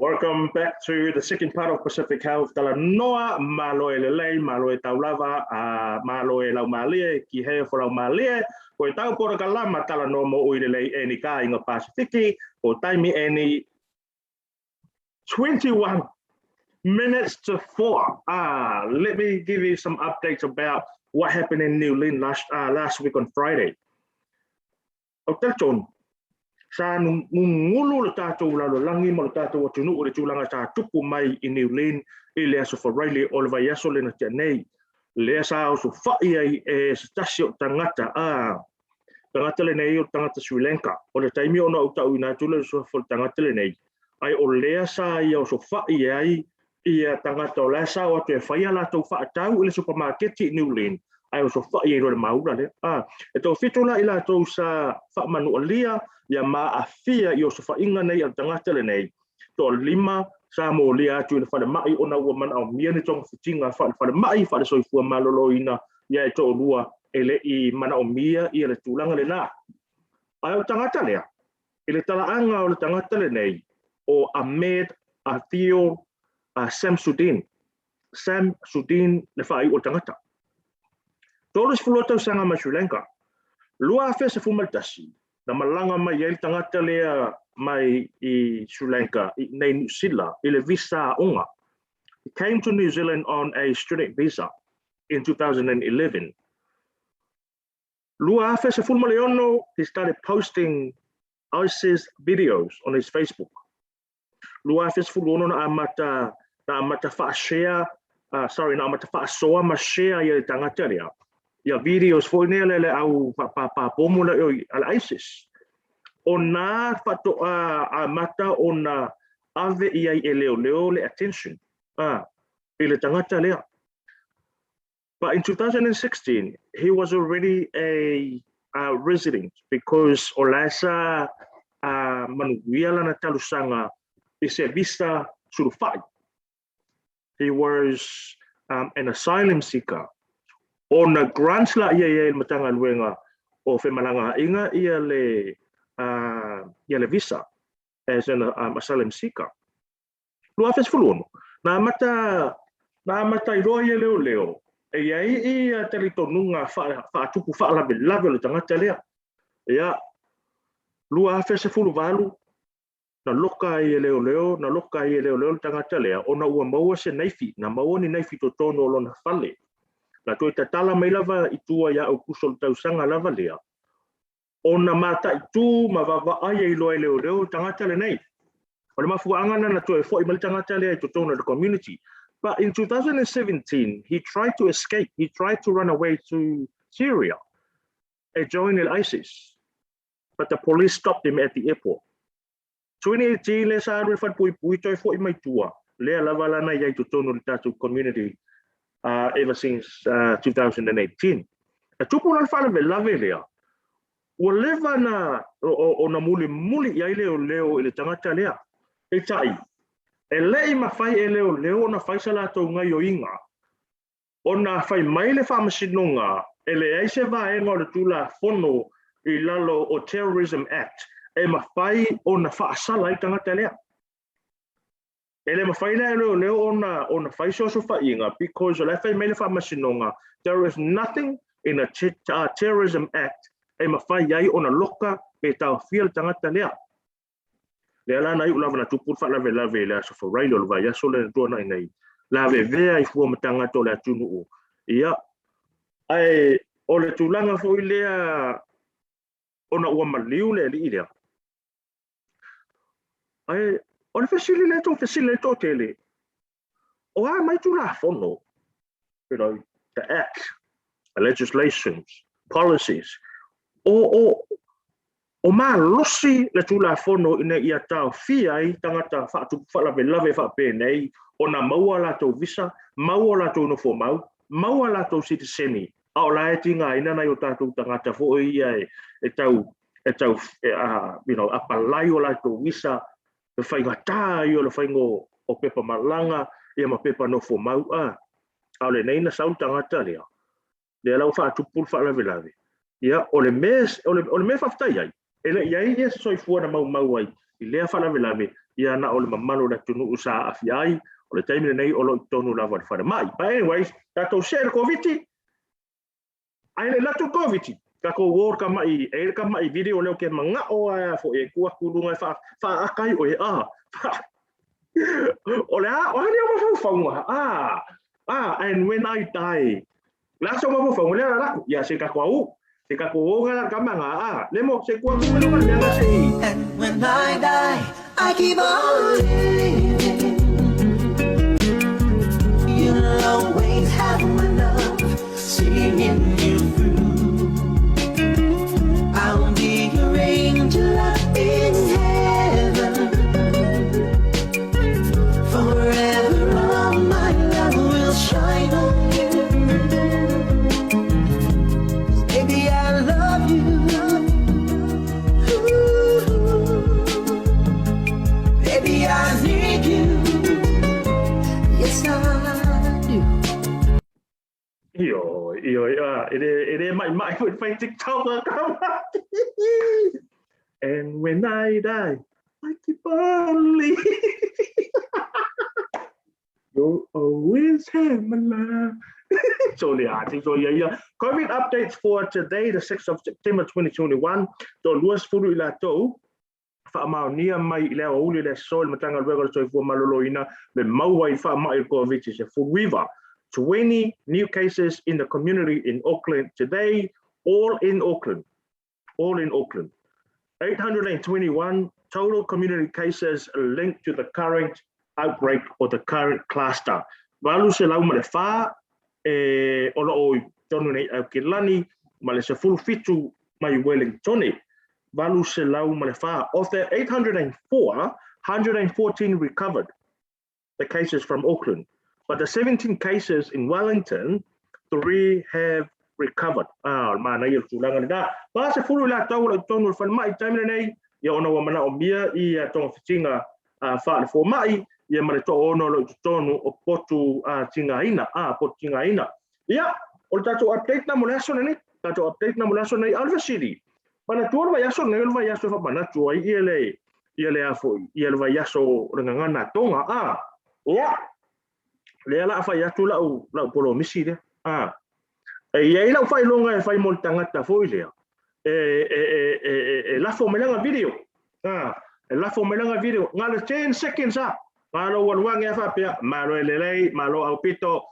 Welcome back to the second part of Pacific Health. Talanoa, malo e lelei, malo e taulava, malo e laumalie, ki he fo laumalie, ko e tau pora ka lama talanoa mo ui lelei e ni ka inga Pasifiki, ko taimi e ni 21 minutes to 4. Let me give you some updates about what happened in New Lynn last week on Friday. O talitonu, sa gugulu le tatou lalolagi ma le tatou atunuu i le tulaga sa tupu mai i New Lynn i le Aso Faraile o le vaiaso lea na tea nei, lea sa osofai ai e se tasi o tagata, a tagata lenei o le tagata Sri Lanka. O le taimi ona ou tauina atu le suafa o le tagata lenei, ae o lea sa ia osofai ai ia tagata o la e sao atu e fai a latou faatau i le supamaketi i New Lynn, ae osofai ai loa le maula lea. E toafitu la i latou sa faamanualia ia ma aafia i osofaiga nei a le tagata lenei, toalima sa molia atu i le falemai ona ua manaomia ni togafitiga faale-falemai faale-soifua maloloina, ia e toalua e le i manaomia ia le tulaga lena. Ae o le tagata lea, i le talaaga o le tagata lenei, o Ahmed Athio Samsudin, Samsudin le faaiu o le tagata. 32 tausaga mai Sri Lanka. 2011, na malaga mai ai le tagata lea mai i Sri Lanka i nei Niu Sila i le visa aoga. He came to New Zealand on a student visa in 2011. 2016, he started posting ISIS videos on his Facebook. 2016 na amata wha-share, sorry, na amata whaasoa ma share ia le tagata lea ia videos foi nei le au whaapāpāpomu la i ala ISIS. O nā whatoa amata o na ave i ai e leo leo le attention i le tagata lea. But in 2016, he was already a resident because o la sa manuia lana talosaga i se visa sulufai. He was an asylum seeker. Ona grant la ia ia i le Matagaluega o Femalagaaiga ia le visa as an asylum seeker. 2016, na amata iloa ia leoleo, e iai ia talitonuga faatupu faalavelave o le tagata lea. Ia, 2018, na loka ai e leoleo, na loka ai e leoleo le tagata lea, ona ua maua se naifi, na maua ni naifi totonu o lona fale. Na toe tatala mai lava i tua ia Aukuso o le tausaga lava lea, ona mataitū ma vaavaai ai loa e leoleo le tagata lenei. O le mafuaaga na toe fo'i mai le tagata lea i totonu o le community. But in 2017, he tried to escape. He tried to run away to Syria and join the ISIS. But the police stopped him at the airport. 2018 le sa alu i le falepuipui toe fo'i mai tua. Lea lava lana i ai totonu o le tatou community ever since 2018. E tupu la le faalavelave lea, ua leva na o na mulimuli i ai leoleo i le tagata lea. Peitai, e le'i mafai e leoleo ona fai sa latou gaioiga, ona fai mai le faamasinoga e leai se vaega o le Tulafono i lalo o Terrorism Act e mafai ona faasala ai tagata lea. E le mafai la e leoleo ona fai se osofaiga because o la e fai mai le faamasinoga there is nothing in a Terrorism Act e mafai ai ona loka pe taofia le tagata lea. Lea la na iu lava na tupu le faalavelave i le Aso Faraile o le vaiaso lea na tuanai nei. Lavevea ai fua ma tagata o le atunuu. Ia, ae o le tulaga foi lea ona ua maliu le alii lea. Ae o le fesili lea tou fesili ai toatele, o a mai Tulafono, the act, the legislations, policies, o malosi le Tulafono ina ia taofia ai tagata faatupu faalavelave faapenei ona maua latou visa, maua latou nofomau, maua latou sitiseni, a o la e tigaina nai o tatou tagata foi ia e tau e, you know, apply o latou visa, le faigatā ia o le faiga o pepa malaga ia ma pepa nofomau a o lenei na sau le tagata lea. Lea la ua faatupu le faalavelave. Ia, o le mea faafetai ai, e le i ai ia se soifua na maumau ai i lea faalavelave. Ia na o le mamalu o le atunuu sa aafia ai, o le taimi lenei o lo o i totonu lava o le falemai. But anyways, tatou see le Koviti, ae le latu le Koviti, tatou o le kama'i, e i ai le kama'i video lea ou te mana'o lava foi e tuu atu i luga e faaata ai oe, a o le a, o a lea mafaufauga, a a and when I die, le a se mafaufauga lea la latu, ia se tatou au, se tatou o la kama nga a, le mo se tuu atu i luga le mea se i. And when I die, I keep on living. You'll always have my love, singing you through. I'll be your angel up in heaven. Forever all my love will shine on you. Baby, I love you. Ooh. Baby, I need you. Yes, I do. Io, io, a, e le mai mai foi fai TikTok a kama. And when I die, I keep on living. You'll always have my love. So yeah, so yeah, yeah. COVID updates for today, the 6th of September 2021. 30 i latou, faamaonia mai i le aoauli le aso i le Matagaluega o le Soifua Maloloina le maua i faamai o le Koviti 19. 20 new cases in the community in Auckland today, all in Auckland. All in Auckland. 821 total community cases linked to the current outbreak or the current cluster. 804 e o lo o i tonu nei Aukilani ma le 17 mai Wellington. 804. Of the 804, 114 recovered the cases from Auckland. But the 17 cases in Wellington, 3 have recovered. Ah, mana ia tulaga lena. Pa se fulu la tau la tonu le falemai taimi lenei, ia ona ua manaomia ia togafitiga faale-foma'i, ia ma le 60 o lo o i totonu o potu tigaina, potu tigaina. Ia, o le tatou update na mo le aso lenei, tatou update na mo le aso lenei, a o le fesili, manatua le vaiaso lenei o le vaiaso e faamanatu ai ia le ia le a foi, ia le vaiaso o le gagana a Toga, a. Ia, lea la a fai atu lau polomisi lea, a. E i ai lau faailoga e fai mo le tagata foi lea, e lafo mai lana video, a, e lafo mai lana video, na o le 10 seconds a, na lou alu ane a faapea, malo e lelei, malo aupito,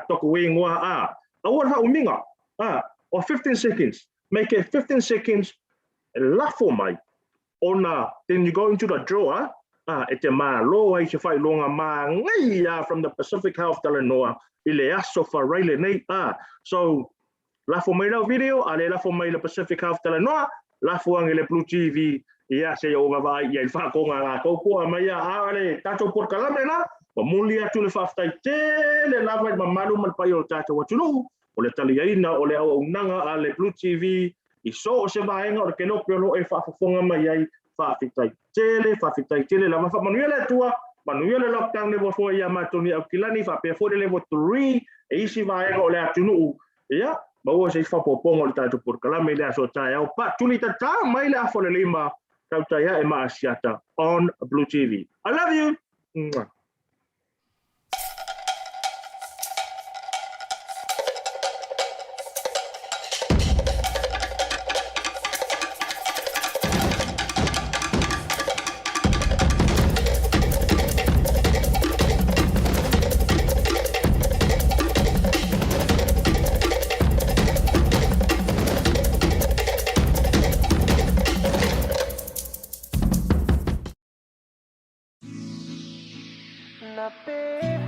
toku igoa, a, aua le faaumiga, a, o 15 seconds, make it 15 seconds, e lafo mai, ona, then you go into the draw, a, e te malo ai se faailoga magaia from the Pacific Health Talanoa i le aso Faraile lenei, a. So, lafo mai lau video, a le lafo mai le Pacific Health Talanoa, lafo ane le Blue TV, ia se o vavaai ia i whaakonga ngā koukoa mai a a le tātou porokalame la, ma muli atu le faafetai tele lava i mamalu ma le paia o le tatou atunuu, o le taliaina o le auaunaga a le Blue TV i so o se vaega o le kelope o lo o e faafofoga mai ai, faafetai tele, faafetai tele lava. Faamanuia le Atua, manuia le lockdown level 4 ia matou nei Aukilani, faapea foi le level 3 e isi vaega o le atunuu. Ia, maua se isi faaopoopoga o le tatou porokalame i le aso taeao. Pa tuli tatā mai le afa o le 5, tautai ae ma Asiata on Blue TV. I love you! Mwah.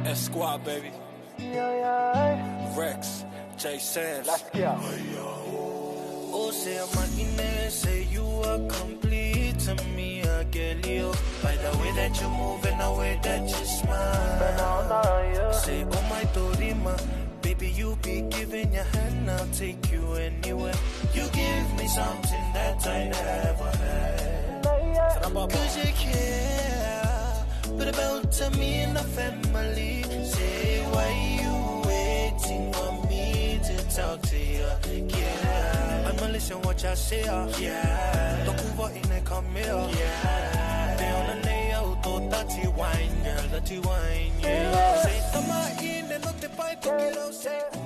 S Squad, baby. Rex, J Sands. Let's go. Oh, say I'm say you are complete to me, I get you. By the way that you move and the way that you smile. Say, oh my Dorima, baby, you be giving your hand, I'll take you anywhere. You give me something that I never had. Cause you care, but about to me and the family. Say, why you waiting for me to talk to you? Yeah, I'ma listen what you say, yeah. Tokuva ine come here, yeah. Ona nei au tō dirty wine, girl, dirty wine, yeah. Say tama ine no te pai toki rau, say.